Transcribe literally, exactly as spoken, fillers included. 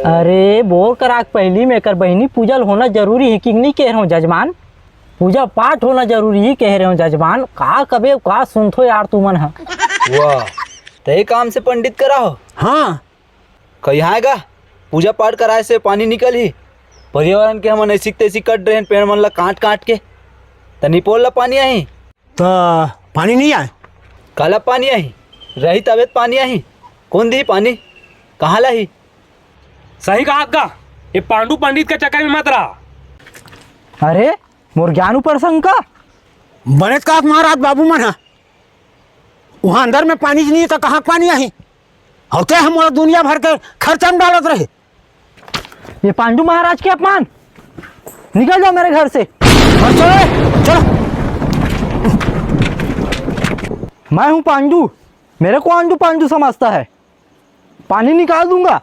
अरे, बोर करा के पहिली में एकर बहिनी पूजा ल होना जरूरी हे कि नहीं कह रहे हो जजमान? पूजा पाठ होना जरूरी हे कह रहे हो जजमान। का कबे का सुनथो यार तुमन ह। वाह, तय काम से पंडित करा हो? हाँ। कहिहाय गा, पूजा पाठ कराए से पानी निकलही? पर्यावरण के हमन ऐसी तैसी कट रहे हैं, पेड़ मन ला काट काट के। त निपोर ला पानी आही? त पानी नहीं आए। काला पानी आही? रही तबे त पानी आही। कौन दी पानी? कहाँ लाही? सही कहा का, ये पांडु पंडित के चक्कर में मत रहा। अरे, मोर ज्ञान ऊपर शंका। बने का महाराज बाबू मन ह, वहाँ अंदर में पानी नहीं तो कहाँ पानी आही? होते हम मोला दुनिया भर के खर्चा में डालत रहे। ये पांडु महाराज के अपमान। निकल जाओ मेरे घर से। घर से? चलो। मैं हूँ पांडु, मेरे को आंडू पांडू समझता है? पानी निकाल दूंगा।